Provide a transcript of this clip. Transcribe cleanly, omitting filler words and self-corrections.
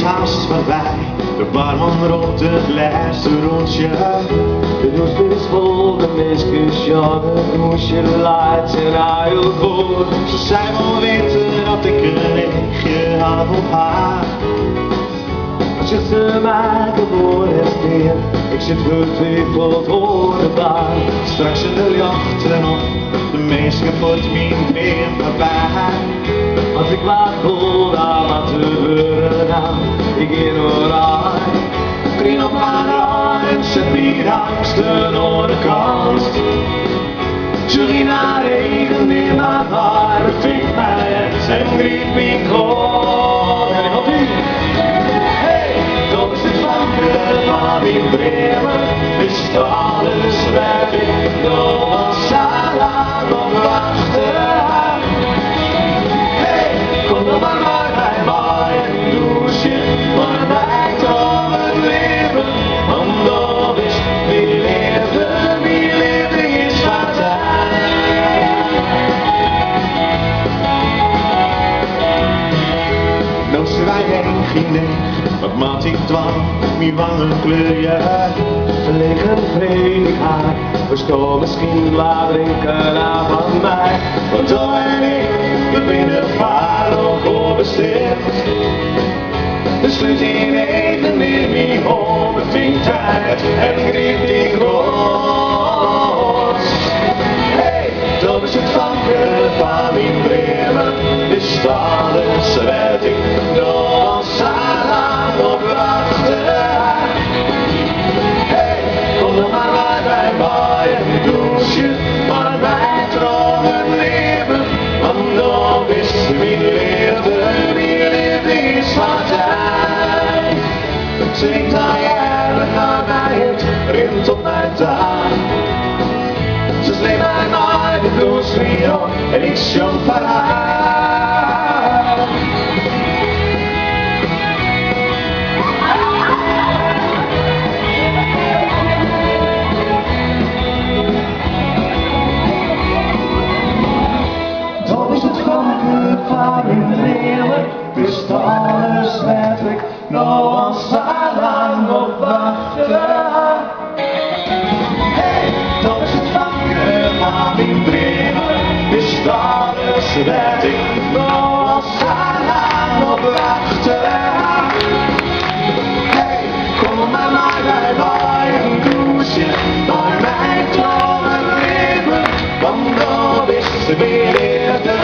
hast foarby, de barman ropt it lêste rûntsje. De dûs is fol, de minsken sjogge, dûnsje, laitsje nei elkoar. Se sei wol witte dat ik in eachje haw op har. Wat sjocht se my gewoan net stean, ik sit fertwifeld oan de bar. Straks sin de ljochten op, de minsken fuort, myn dream foarby. As ik wat wol, dan moat it wurde no, ik gean oerein. Rin op har en set myn eangsten oan de kant. Sjoch yn har eagen, nim har mei, befynt my en gryp myn kont. En komt ie! Hey, do bist it famke fan myn dreamen, bist alles wêr't ik no al sa lang op wachte haw. Hey, kom no mar mei my mei en dûnsje mei my troch it libben, want do bist myn leafde, myn leaflingspartij. No stean wy each yn each, wat moat ik dwaan? Myn wangen kleurje. Ferlegen freegje ik har, wolsto miskien wat drinke fan my? Want do en ik, we binne foar elkoar bestimd. Dus slút dyn eagen, nim myn hân, betink it en gryp dyn kâns. Hey, do bist it famke fan myn dreamen, bist alles wêr't ik no al sa lang op wachte haw. Hey, kom no mar mei my mei en dûnsje mei my troch it libben, want do bist myn leafde, myn leaflingspartij. Se wykt har earmen nei my en rint op my ta. Se sleept my mei de dûnsflier op en ik sjong foar har. Do bist it famke fan myn dreamen, bist alles wêr't ik no al sa lang op wachte haw. Hey, do bist it famke fan myn dreamen, bist alles wêr't ik no al sa lang op wachte haw. Hey, kom mar mei my mei en dûnsje mei my troch it libben, want do bist myn leafde.